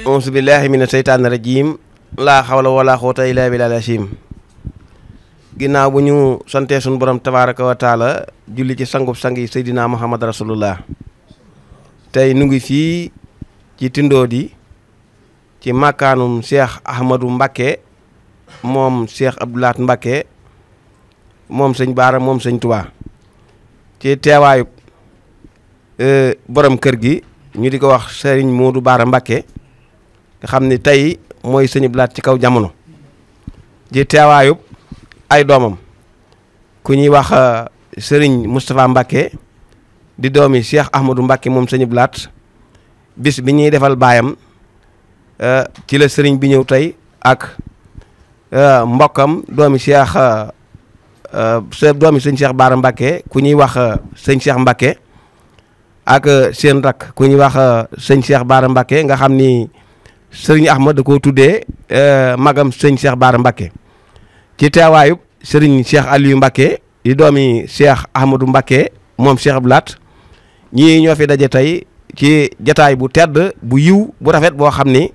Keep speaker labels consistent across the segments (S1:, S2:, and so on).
S1: auzu billahi mina seytaani rajim laa xawla wala xuwwata illaa billahil asiim. ginnaaw bu ñu santee suñu borom tabaaraka wa taala julli ci sangub sang yi Seydina Muhammad rasulullah tey nu ngi fii ci Tindodi ci makaanum Cheikh Ahmadou Mbacké moom Cheikh Abdou Lahad Mbacké moom sëñ Baara moom sëñ Touba ci teewaayub borom kër gi ñu di ko wax Serigne Modou Baara Mbacké nga xam ni tey mooy sëñ Abdou Lahad ci kaw jamono ci teewaayub ay doomam ku ñuy wax Serigne Moustapha Mbacké di doomi Cheikh Ahmadou Mbacké moom sëñ Abdou Lahad bis bi ñuy defal baayam ci la sëriñ bi ñëw tey ak mbokkam doomi Cheikh doomi sëñ Cheikh Baara Mbacké ku ñuy wax sëñ Cheikh Mbacké ak seen rak ku ñuy wax sëñ Cheikh Baara Mbacké nga xam ni sëriñ Ahmad da koo tuddee magam sëñ Cheikh Baara Mbacké ci teewaayub sëriñ Cheikh Aliou Mbacké di doomi Cheikh Ahmadou Mbacké moom Cheikh Abdou Lahad ñii ñoo fi daje tey ci jataay bu tedd bu yiw bu rafet boo xam ni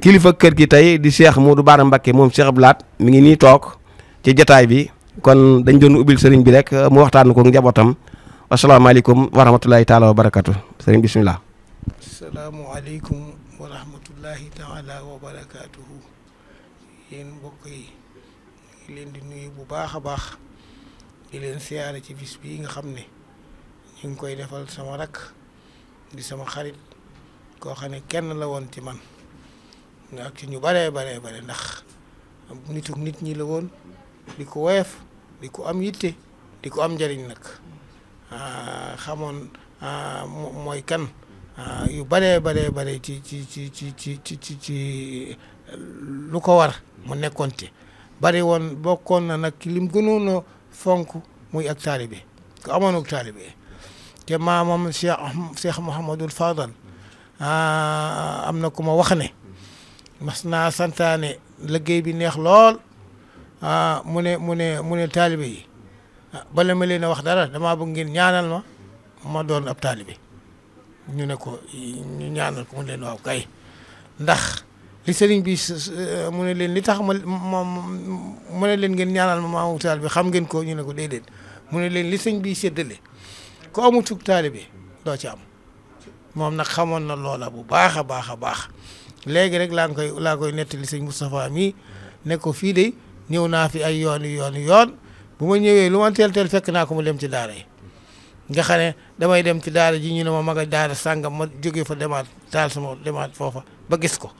S1: kilifa kër gi tey di Cheikh Modou Baara Mbacké moom Cheikh Abdou Lahad mi ngi nii toog ci jataay bi kon dañ doon ubbil sëriñ bi rek mu waxtaan ko njabootam asalaamaaleykum wa rahmatulahi taala wa barakatu sëriñ bisimilah.
S2: asalaamualeykum wa rahmatulahi taala wa barakatuhu yéen mbokk yi ngi leen di nuyu bu baax a baax di leen siyaare ci bis bii nga xam ne ñu ngi koy defal sama rakk di sama xarit koo xam ne kenn la woon ci man ak ci ñu bare ndax nituk nit ñi la woon di ko woyof di ko am yitte di ko am njëriñ nag xamoon mooy kan yu bare ci lu ko war mu nekkoon ci bari woon bokkoon na nag lim gënoon a fonk muy ak taalibe ku amoon ak taalibe te maamam Cheikh Mouhamadul Fadal am na ku ma wax ne mas naa santaane liggéey bi neex lool mu ne taalibe yi bala ma leen a wax dara damaa bëgg ngeen ñaanal ma doon ab taalibe ñu ne ko ñu ñaanal ko mu leen waaw kay ndax li sëriñ bi mu ne leen li tax mu ne leen ngeen ñaanal ma maamu taalibe xam ngeen ko ñu ne ko déedéet mu ne leen li sëñ bi séddale ko amutuk taalibe doo ci am moom nag xamoon na loola bu baax a baax léegi rek laa koy nettali sëñ Moustapha mii ne ko fii de ñëw naa fi ay yoon bu ma ñëwee lu ma teel fekk naa ko mu dem ci daara yi nga xam ne damay dem ci daara ji ñu ne ma mag a daara sàngam ma jógee fa demaat demaat foofa ba gis ko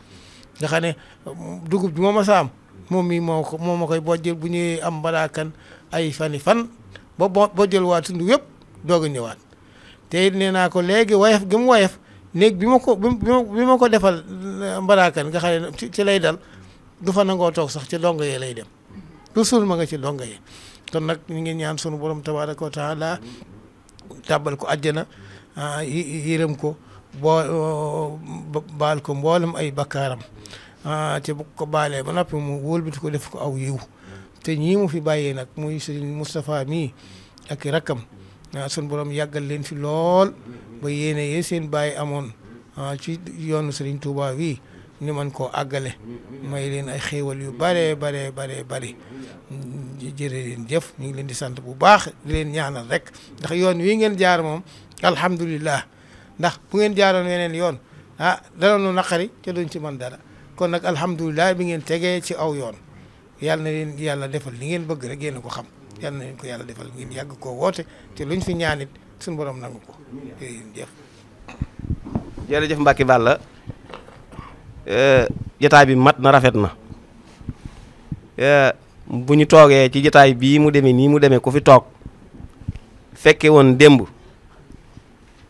S2: nga xam ne dugub bi ma sa am moom mii moo ma koy bojjël bu ñëwee am balaakan ay fan ba bojjël waa tund yëpp doog a ñëwaat te it nee naa ko léegi woyof gi mu woyof néeg bi ma ko defal mbaraakan nga xam ne ci lay dal du fa nangoo toog sax ci dongo yee lay dem toujours ma nga ci dongo yi kon nag ñu ngi ñaan sunu borom tabaaraka wa taala tàbbal ko àjjana yërëm ko baal ko mboolem ay bakkaaram te bu ko baalee ba noppi mu wóolbati ko def ko aw yiw te ñii mu fi bàyyee nag muy Serigne Moustapha mii ak rakkam sunu borom yàggal leen fi lool ba yéene seen bàyyi amoon ci yoonu Serigne Touba wi ñu mën koo àggale may leen ay xéewal yu bare jërë leen jëf ñu ngi leen di sant bu baax di leen ñaanal rek ndax yoon wi ngeen jaar moom alhamdulillah ndax bu ngeen jaaroon weneen yoon dara nu naqari te duñ ci mën dara kon nag alhamdulillah bi ngeen tegee ci aw yoon yàlla na leen yàlla defal li ngeen bëgg rek yéen a ko xam yàlla na leen ko yàlla defal ngeen yàgg koo woote te luñ fi ñaanit suñu borom nangu ko jërëjëf.
S1: jërëjëf Mbacké Balla jotaay bi mat na rafet na bu ñu toogee ci jotaay bii mu demee nii mu demee ku fi toog fekke woon démb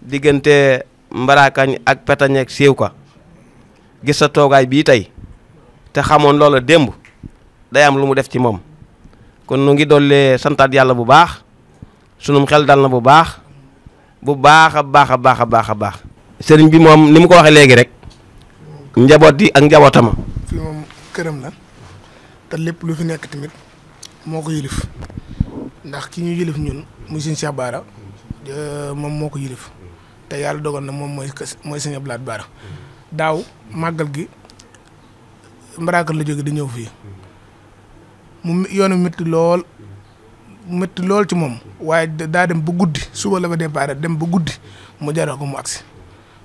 S1: diggante mbarakañ ak petañ ak séew ka gis sa toogaay bii tey te xamoon loola démb day am lu mu def ci moom kon nu ngi dollee santaat yàlla bu baax sunum xel dal na bu baax a baax sëriñ bi moom ni mu ko waxee léegi rek njaboot yi ak njabootama
S2: fii moom
S3: këram la te lépp lu fi nekk tamit moo ko yilif ndax ki ñu yilif ñun muy sëñ Cheikh Bara moom moo ko yilif te yàlla dogal na moom mooy sëñ Abdou Lahad Bara daaw màggal gi Mbaraakal la jóge di ñëw fii mu yoonu métti lool ci moom waaye daa dem ba guddi suba la ba départ dem ba guddi mu jaral ko mu agsi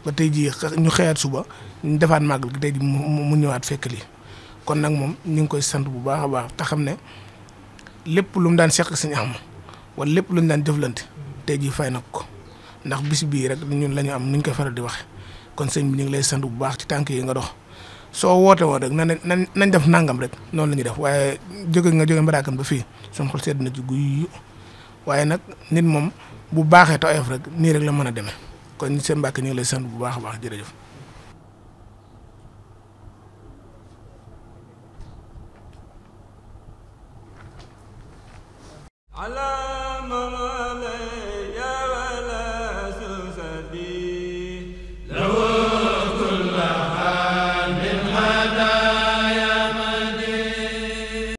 S3: ba tey jii ñu xëyaat suba ñu defaat màggal gi tey jii mu ñëwaat fekk lii kon nag moom ñu ngi koy sant bu baax a baax te xam ne lépp lu mu daan seq suñu am wala lépp lu ñu daan jëflante tey jii fay na ko ndax bis bii rek ñun la ñu am ni ñu koy faral di waxe kon sëñ bi ñu ngi lay sant bu baax ci tànk yi nga dox soo woote woon rek nañ def nangam rek noonu la ñuy def waaye jóge Mbaraakal ba fii suñu xol sedd na ci guy waaye nag nit moom bu baaxee te oyof rek nii rek la mën a demee kon seen Mbàkke ñu ngi lay sant bu baax a baax jërëjëf.
S4: ala